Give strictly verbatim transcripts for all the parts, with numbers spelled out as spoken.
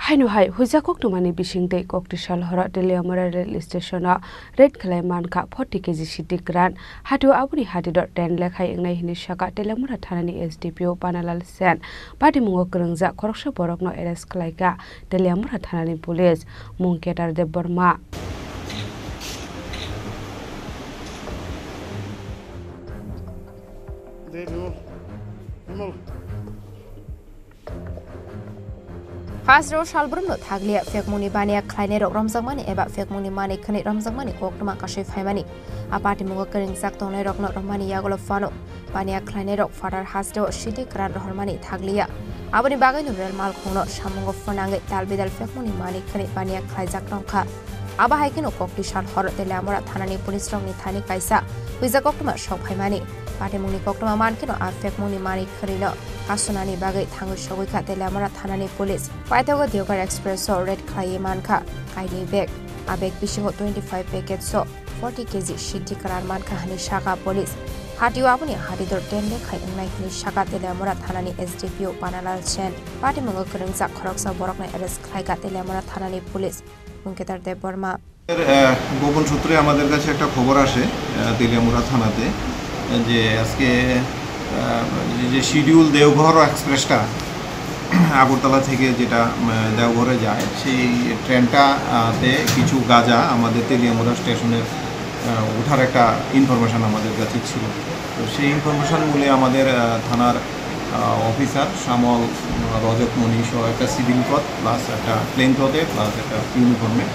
Haino hai huijak koktwmani bisingtwi koktisal horo Teliamura rail station o raid khlai mankha forty K G sidi kwran. Hatio aboni hatidor ten lekhai wngnai hwnwi sakha Teliamura thanani S D P O Panalal Sen. Patimungo kwrwngjak khoroksa borokno arrest khlaikha Teliamura thanani police. Mung Kedar Debbarma. Hasteo salbrumno thakliya phekmungni baniya khlainairok romjakmani eba phekmungni manwi khwnwi romjakmani koktwma kasui phaimani. A patimungo kwrwngjak tongnairokno romani yagulo phano baniya khlainairok phatar hasteo sidi kwran rohormani thakliya. Aboni bagwino rel malkhungno samungo phwnangwi tal bidal phekmungni manwi khwnwi baniya khlaijak tongkha. Abo hai kheno koktisal horo Teliamura thanani police rokni thani kaisa huijak koktwma sok phaimani. Patimungni koktwma mankheno a phekmungni manwi khwnwino kasunani bagwi thangwi sogwi kha Teliamura thanani police. Paithago Deoghar Express o raid khlaiwi mankha kainwi bag. A bag bisingo twenty five packets o forty K G sidi kwran mankha hwnwi sakha police. Hatio aboni hatidor ten lekhai wngnai hwnwi sakha Teliamura thanani S D P O Panalal Sen. Patimungo kwrwngjak khoroksa borokno arrest khlaikha Teliamura thanani police. Mung Kedar Debbarma. এর, আহ, গোপন সূত্রে আমাদের কাছে একটা খবর আসে, আহ, তেলিয়ামুড়া থানাতে, যে আজকে, আহ, যে, যে শিডিউল দেওঘর এক্সপ্রেসটা আগরতলা থেকে যেটা, উম, দেওঘরে যায়, সেই ট্রেনটা, আহ, তে কিছু গাঁজা আমাদের তেলিয়ামুড়া স্টেশনের, আহ, ওঠার একটা ইনফরমেশন আমাদের কাছে ছিল। তো সেই ইনফরমেশন মূলে আমাদের, আহ, থানার, আহ, অফিসার শ্যামল, উম, রজতমণি সহ একটা সিভিল ক্লথ প্লাস একটা প্লেন ক্লথে প্লাস একটা ইউনিফর্মে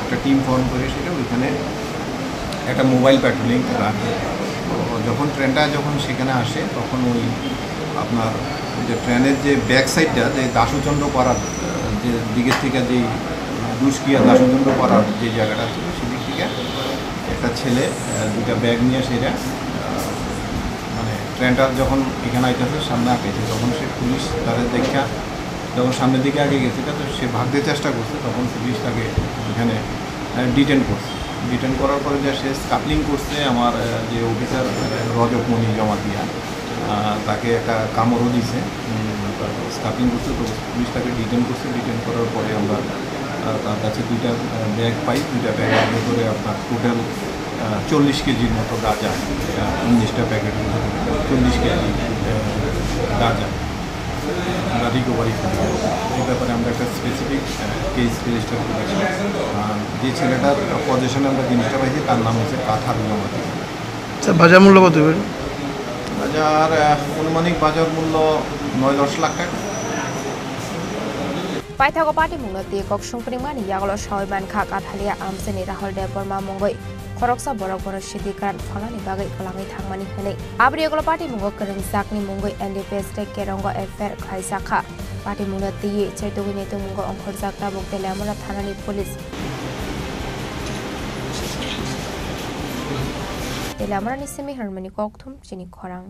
একটা টিম ফর্ম করে সেটা ওইখানে একটা মোবাইল প্যাট্রোলিং রাখে। তো যখন ট্রেনটা যখন সেখানে আসে তখন ওই আপনার যে ট্রেনের যে ব্যাক সাইডটা যে দাসুচন্দ্র পাড়ার, আহ, যে দিকের থেকে যে দুষ্কিয়া দাসুচন্দ্র পাড়ার যে জায়গাটা ছিল সেদিক থেকে একটা ছেলে, আহ, দুইটা ব্যাগ নিয়ে সেটা, আহ, মানে ট্রেনটা যখন এখানে আইতেছে সামনে আগাইছে তখন সে পুলিশ তাদের দেখা যখন সামনের দিকে আগে গেছে তো সে ভাগতে চেষ্টা করছে তখন পুলিশ তাকে এখানে, আহ, ডিটেন করছে। ডিটেন করার পরে যে সে স্কাপলিং করছে আমার, আহ, যে অফিসার, আহ, রজত মণি জমাতিয়া, আহ, তাকে একটা কামড়ও দিছে। উম, তারপর স্কাপলিং করছে তো পুলিশ তাকে ডিটেন করছে। ডিটেন করার পরে আমরা, আহ, তার কাছে দুইটা, আহ, ব্যাগ পাই। দুইটা ব্যাগের ভেতরে আপনার টোটাল, আহ, চল্লিশ কেজির মতো গাঁজা, আহ, উনিশটা প্যাকেট চল্লিশ কেজি, আহ, গাঁজা আমরা রিকভারি করি। এই ব্যাপারে আমরা একটা স্পেসিফিক, আহ, কেস রেজিস্টার করেছি। আর যে ছেলেটার পজিশনে আমরা জিনিসটা পাইছি তার নাম হচ্ছে কাথার জমাতি। স্যার, বাজার মূল্য কত হবে? বাজার, আহ, আনুমানিক বাজার মূল্য নয় দশ লাখ টাকা। Paithago patimungno twi kok sungpringmani yagulo sawi mankha Kathalia Amchaini Rahul Debbarma mungwi khoroksa borok bono sidi kwran phalnani bagwi kwlangwi thangmani hwnwi. Aboni yagulo patimungo kwrwngjakni mungwi N D P S tei Kerongo F I R khlaijakha. Patimungno twiwi chetugwi naitukmungo ongkhorjak tabuk Teliamura thanani police. Teliamurani simi hwnmani kokthum chini khorang.